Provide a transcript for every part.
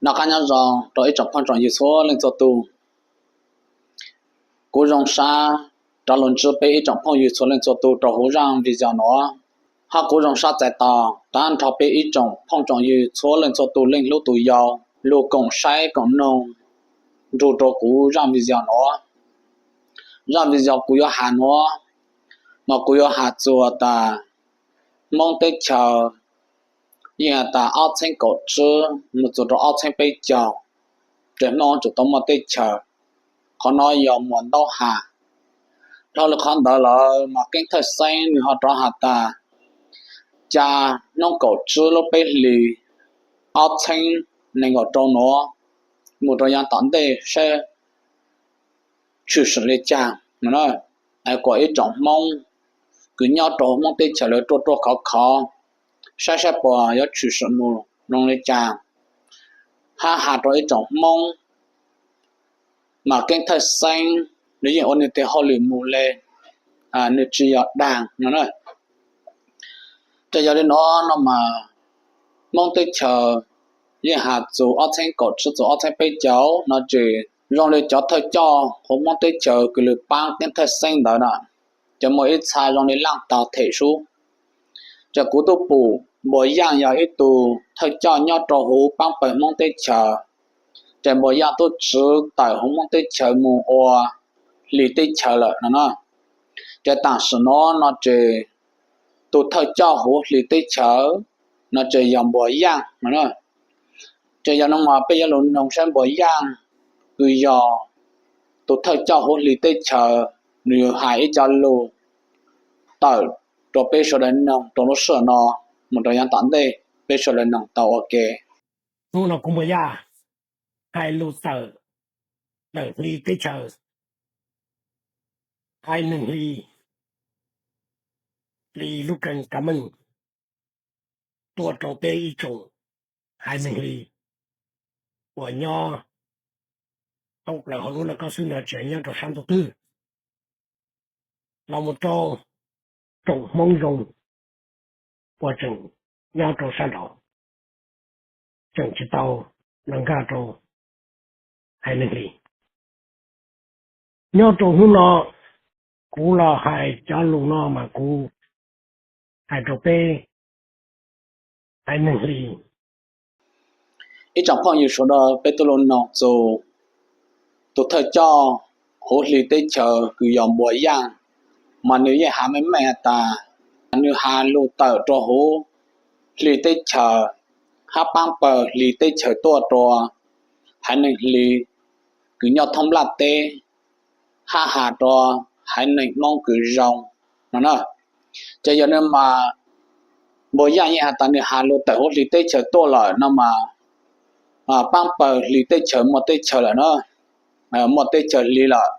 Noj qab nyob zoo rau ib tsoom phooj tsoom ywg txhua leej txhua tus. Kuv zoo sab rov los ntsib peb ib tsoom phooj ywg txhua leej txhua tus rau hauv zaj video no, hab kuv zoo sab txais tos tag nrho peb ib tsoom phooj tsoom ywg txhua leej txhua tus, leej hlub tus yau, lug koom saib koom noog nrug rau kuv zaj video no. Zaj video kuv yuav has no mas kuv yuav has txug tas Hmoob teb chaws yeej has tas ob txheeb kaum tsib mus txug rau ob txheeb peb caug, ces Hmoob tseem tau muaj teb chaws. Qhov no yog muam ntaub has. Dhau lug qhov ntawd lawm mas Keeb Thawj Xeeb nwg ho rov has tas ca hnub kaum tsib lub peb hlis ob txheeb nees nkaum rau nuav mus rau yav tom ntej saib tshwm sim le caag. Kuas ib tsoom Hmoob kws nyob rau Hmoob teb chaws lawv ruaj ruaj khov khov saib saib puas yuav tshwm sim mus zoo le caag, hab has rau ib tsoom Hmoob mas Keeb Thawj Xeeb nwg yeej ua nwg teg hauj lwm mus le, nwg tsi yog daag no. Ces yog le no no mas Hmoob teb chaws yeej has txug ob txheeb kaum tsib txug ob txheeb peb caug no ces zoo le cov thawj coj huv Hmoob teb chaws kws lug paab Keeb Thawj Xeeb ntawd na, ces muaj ib txha zoo le laaj tag them sub. Ces kuv tub pum Npuas Yaaj yog ib tug thawj coj nyob rau huv paab pawg Hmoob teb chaws. Ces Npuas Yaaj tub tswv tawm huv Hmoob teb chaws mus ua hli teb chaws lawm no na. Ces tam sim no no ces tus thawj coj huv hli teb chaws no ces yog Npuas Yaaj no na. Ces yog no mas peb yuav lug noog saib Npuas Yaaj kws yog tus thawj coj huv hli teb chaws, nwg has ib co lug tawm rua peb sawv daws noog rua lub sij hawm no mus rua yav tom ntej peb sawv daws noog tau ua ke. Hnub no kuv Npuas Yaaj hais lug tawm ntawm hli teb chaws, haiv neeg hli, hli lub keeg kav meej tuaj rau peb ib tsoom haiv neeg hli uas nyob thoob plaws hauv lub no koj xwb no tseem nyob rau sab ntuj twg los mus rau tsoom Hmoob zoo uas tseem nyob rau sab nraud tseem tsis tau los nkag rau haiv neeg hli. Nyob rau hnub no kuv los hais cov lus no mas kuv hais rau peb haiv neeg hli. Ib tsoom phooj ywg sawv daws, peb tub lug noog txug tus thawj coj huv hli teb chaws kws yog Npuas Yaaj, mas nwg yeej has meej meej has tas nwg has lug tawm rua huv hli teb chaws hab paab pawg hli teb chaws tuaj rua haiv neeg hli kws nyob thoob nplaj teb hab has rua haiv neeg Hmoob kws zoo no na. Ces yog le no mas Npuas Yaaj yeej has tas nwg has lug tawm huv hli teb chaws tuaj lawm no mas paab pawg hli teb chaws muaj teb chaws lawm na, muaj teb chaws hli lawm.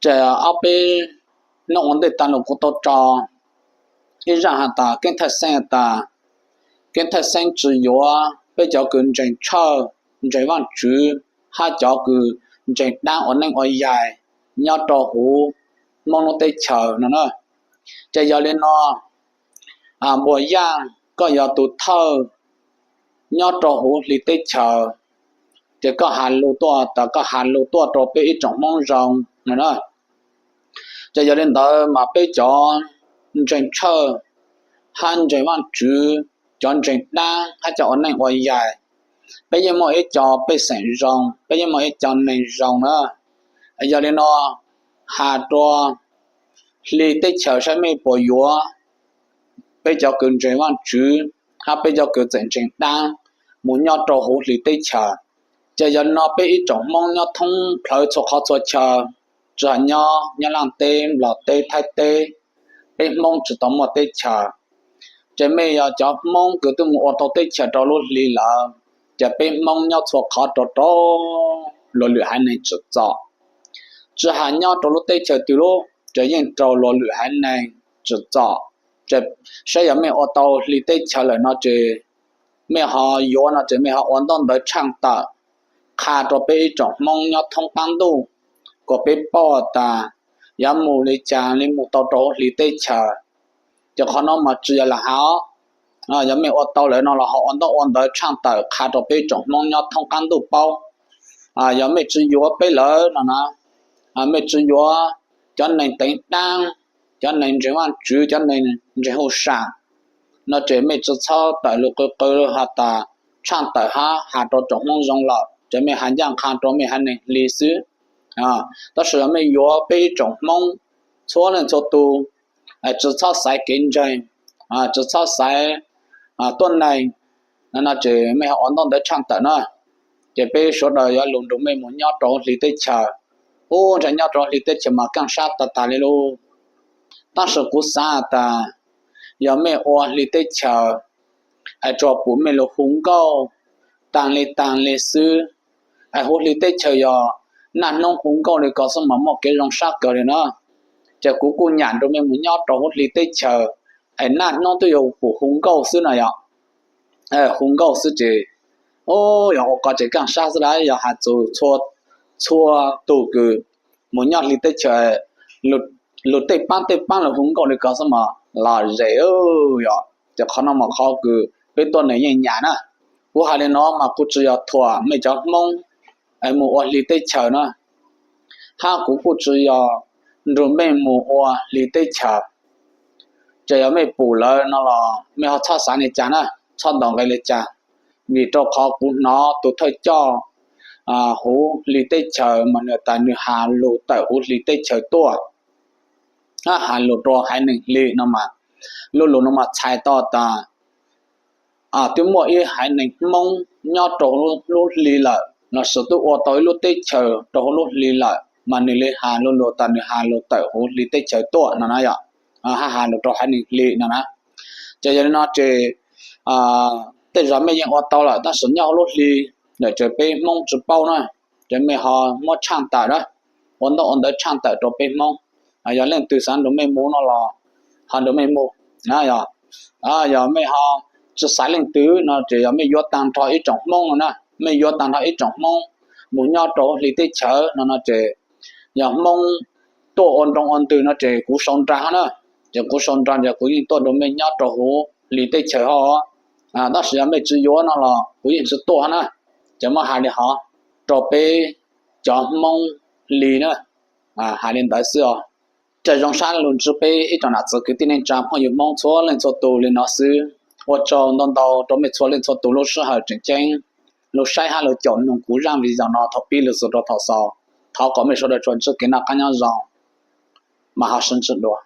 Ces ob peb nub ua ntej taag lug kuv tau tso ib zaj has tas Keeb Thawj Xeeb has tas Keeb Thawj Xeeb tsi yuav peb cov kws ntseeg tshawj, ntseeg Vaajtswv hab cov kws ntseeg daab ua neej ua yaig nyob rau huv Hmoob lub teb chaws no na. Ces yog le no Npuas Yaaj, koj yog tus thawj nyob rau huv hli teb chaws, ces koj has lug tuaj tas koj has lug tuaj rau peb ib tsoom Hmoob zoo no na. Ces yog le ntawd mas peb cov ntseeg tshawj hab ntseeg Vaajtswv, cov ntseeg daab hab cov ua neej ua yaig, peb yeej muaj ib co pej xeem zoo, peb yeej muaj ib co neeg zoo na. Yog le no has rua hli teb chaws saib mej puas yuav peb cov kws ntseeg Vaajtswv hab peb cov kws txawm ntseeg daab mus nyob rau huv hli teb chaws. Ces yog le no peb ib tsoom Hmoob nyob thoob plawv txhua qhov txhua chaw, tsi has nyob Nyab Laaj teb, Nplog teb, Thaib teb, peb Hmoob tsi tau muaj teb chaws. Ces mej yog cov Hmoob kws twb mus ua tau teb chaws rau lub hli lawm, ces peb Hmoob nyob txhua qhov rau rau luag lwm haiv neeg tsim txom. Tsi has nyob rau lub teb chaws twg lub, ces yeej rau luag lwm haiv neeg tsim txom. Ces saib yog mej ua tau hli teb chaws lawm no ces mej ho yuav no ces mej ho ua ntaub ntawv tshaaj tawm qha rau peb ib tsoom Hmoob nyob thoob qaab ntuj kom peb paub tas yuav mus le caag le mus tau rau huv hli teb chaws. Ces qhov no mas tsi yog lam has, Yog mej ua tau lawm no los ho ua ntaub ua ntawv tshaj tawm qha rau peb tsoom Hmoob nyob thoob qab ntuj paub. Yog mej tsi yuav peb lawm no na, mej tsi yuav cov neeg teev daab, cov neeg ntseeg Vaajtswv, cov neeg ntseeg huv saam no ces mej tsi txhob tawm lug qw qw has tas tshaj tawm hab has rau tsoom Hmoob zoo lawm ces mej has ncaaj qha rau mej haiv neeg hli xwb. Tab sis yog mej yuav peb ib tsoom Hmoob txhua leej txhua tug, tsi txhob xaiv kev ntseeg, tsi txhob xaiv tuab neeg no ces mej ho ua ntaub ntawv tshaj tawm na, ces peb sawv daws yuav lug nrug mej mus nyob rau huv hli teb chaws. Ub, ntshai nyob rau huv hli teb chaws mas kaaj sab tag tag le lauj. Tab sis kuv xaav tas yog mej ua hli teb chaws es tsuas pum mej lug hu nkauj taag le taag le xwb, es huv hli teb chaws yog naj hnub hu nkauj le ko xwb mas muaj kev zoo sab kawg le na. Ces kuv kuj nyam nrug mej mus nyob rau huv hli teb chaws es naj hnub twb yog pum hu nkauj xwb no yog, hu nkauj xwb ces, ub, yog ua ko ces kaaj sab xwb lawm. Yog has txug txhua tug kws mus nyob hli teb chaws, lug tej paab tej paab lug hu nkauj le ko xwb mas lom zem yog. Ces qhov no mas qhov kws peb tuab neeg yeej nyam na. Kuv has le no mas kuv tsi yog thuam mej cov Hmoob es mus ua hli teb chaws na, hab kuv kuj tsi yog nrug mej mus ua hli teb chaws. Ces yog mej pum lawm no los mej ho txhob xav le caag na, txhob ntaus nqe le caag, vim rau qhov kuv nov tus thawj coj huv hli teb chaws mas nwg tas nwg has lug tawm huv hli teb chaws tuaj, hab has lug rau haiv neeg hli no mas, lub lug no mas txhais tau tas twb muaj ib haiv neeg Hmoob nyob rau huv lub hli lawm lossis twb ua tau ib lub teb chaws rau huv lub hli lawm mas nwg le has lug lug tas nwg has lug tawm huv hli teb chaws tuaj no na yog, hab has lug rau haiv neeg hli no na. Ces yog le no ces tej zag mej yeej ua tau lawm tab sis nyob huv lub hli ntawm ces peb Hmoob tsi paub na, ces mej ho muab tshaj tawm na, ua ntaub ua ntawv tshaj tawm rau peb Hmoob. Yog leej twg xav nrug mej mus no los ho nrug mej mus na yog. Yog mej ho tsi xaiv leej twg no ces yog mej yuav taag nrho ib tsoom Hmoob no na, mej yuav taag nrho ib tsoom Hmoob mus nyob rau huv hli teb chaws no no ces yog Hmoob tuaj ua nroo ua ntwg no ces kuv sau nra hab na, ces kuv sau nra ces kuv yeej tuaj nrug mej nyob rau huv hli teb chaws hov. Tab sis yog mej tsi yuav no los kuv yeej tsi tuaj hab na. Ces muab has le hov rau peb cov Hmoob hli na, has le ntawd xwb os. Ces zoo sab lug ntsib peb ib tsoom nam txiv kwv tij neej tsa phooj ywg Hmoob txhua leej txhua tug le no xwb. Ua tsaug ntau ntau rau mej txhua leej txhua tug lub sij hawm tseem ceeb lug saib hab lug caum noog kuv zaaj video no thaum pib lug txug rau thaum xaus. Thov kom mej sawv daws tsuas ntsib kev noj qab nyob zoo, mas ho sib ntsib dua.